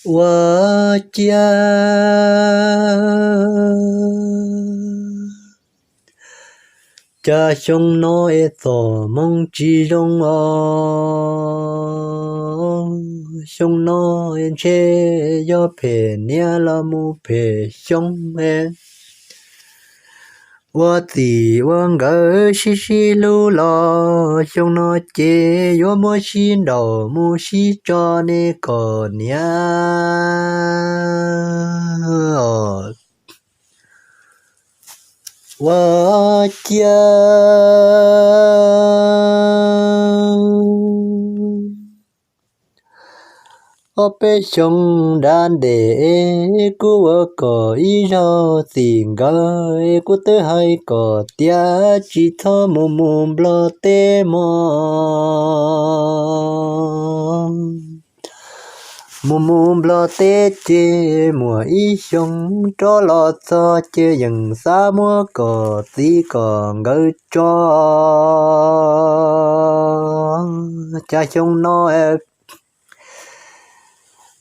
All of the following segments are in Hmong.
Ua ciav, cas xyoo no es txom hmoov tsis zoo os. Xyoo no es ntshe yog phem niam los mus phem xyoo es ua txij ua nkawm sib sib hlub los xyoo no ces yuav muab sib nraus mus sib tso ne kom niam. Ua ciav, ob peb xyoo nram ntej kuv ua kom ib zaug txij nkawm, kuv twb hais kom tias tsis txhob mus mus Nplog teb mog. Mus mus Nplog teb ces muaj ib xyoo rov los txog ces yeej xav muab kom txij kom nkawm tso. Cas xyoo no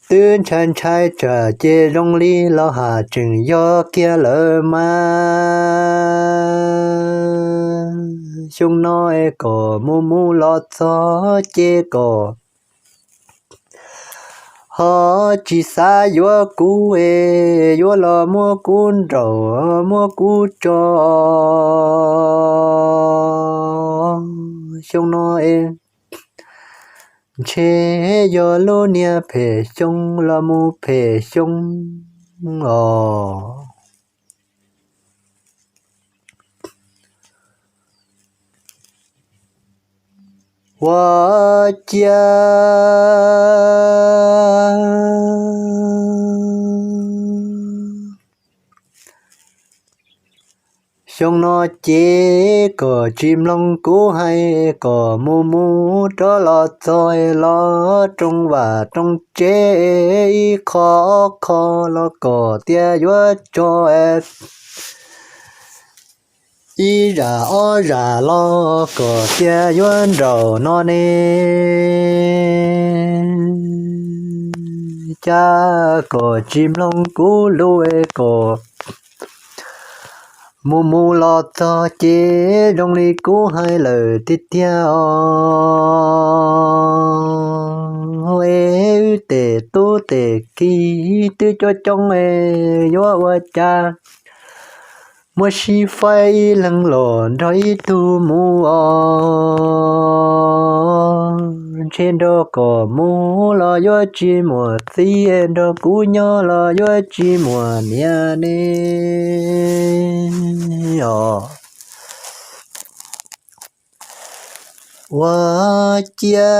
twb ntshai ntshai tsam ces zoo li los has tseem yog kiag lawm mas. Xyoo no es kom mus mus los txog ces kom ho tsis xav yuav kuv es yuav los muab kuv nraus muab kuv tso. Xyoo no es ntshe yog lub niag phem xyoo los mus phem xyoo os. Ua ciav, xyoo no ces kom tsis mloog kuv hais kom mus mus rov los txog los rooj vam rooj tsev ib qho ob qho los kom tias yuav tso ib zam ob zam los kom tias yuav nraum no ne. Cas kom tsis mloog kuv lus es kom mus mus los txog ces zoo li kuv hais lawm tiag tiag os. Es wb tej tub tej ki twb coob coob es yuav ua cas muab sib faib ib leeg los nrog ib tug mus os. Ntshe nrog kom mus los yuav tsis muaj txiv, nrog kuv nyob los yuav tsis muaj niam ne os. Ua ciav,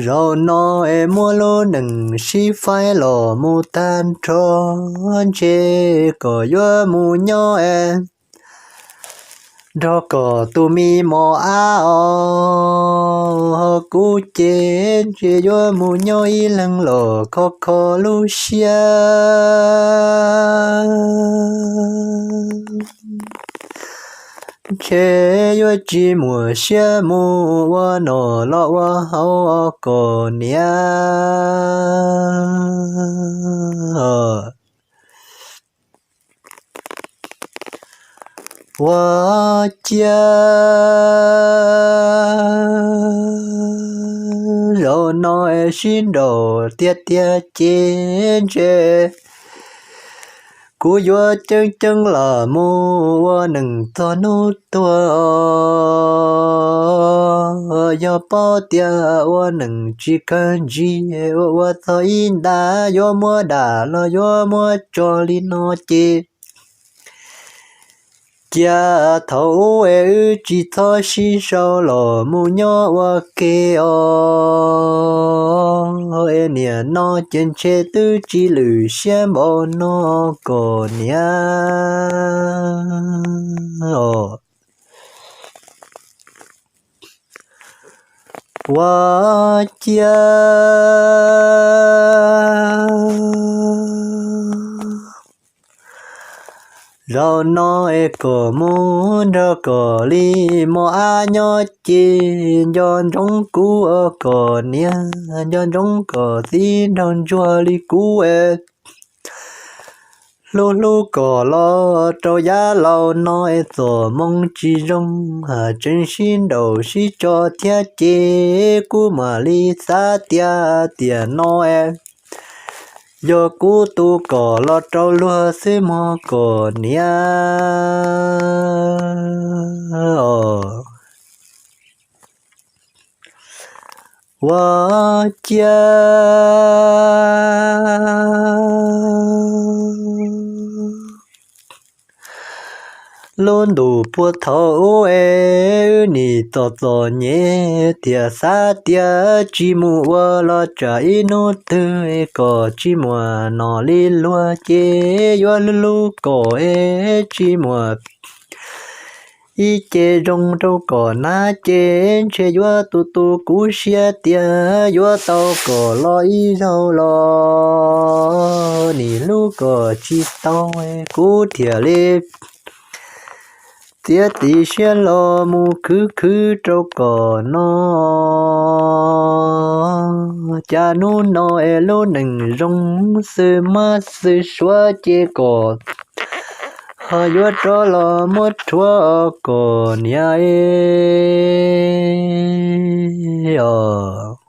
zaum no es muab lub neej sib faib los mus tag nrho, ntshe kom yuav mus nyob es nrog kom tus me mos ab os, ho kuv ces ntshe yuav mus nyob ib leeg los kho kho lub siab. Ntshe yuav tsis muaj siab mus ua nom los ua haus os kom niam. Ua ciav, zaum no es sib nraus tiag tiag ces ntshe kuv yuav ceeb ceeb los mus ua neej txog hnub tuag. Yog paub tias ua neej tsis kawg ntsig, ua ua txog ib nta yuav muab dam los yuav muab tso li no ces cia thaum ub es wb tsis txhob sib sau los mus nyob ua ke os. Es niam no ces ntshe twb tsis lwm siab npaum no kom niam os. Ua ciav, Zaum no es kom mus nrog kom li mos ab nyob ces nco ntsoov kuv os kom niam, nco ntsoov kom txiv nraug ntsuag li kuv es hlub hlub kom los rau yav laus no es txom moo tsis zoo, tseem sib nraum sib tso thiab ces kuv mam li xav tias tiam no es yog kuv tu kom los rau luag xwb mog kom niam os. Ua ciav lub ntuj puag thaum ub es wb nim txom txom nyem thiaj xav tias tsis mus ua los tsam ib hnub twg es kom tsis muaj nom li luag ces yuav hlub hlub kom es tsis muaj ib ce zoo rau kom nab ces ntshe yuav tu tu kuv siab tias yuav tau kom los ib zaug los nim hlub kom tsis tau, kuv thiaj li txiav txim siab los mus khwv khwv rau kom no. Cas hnub no es lub neej zoo xwb mab xwb suav ces kom ho yuav rov los muab rhuav kom niam os.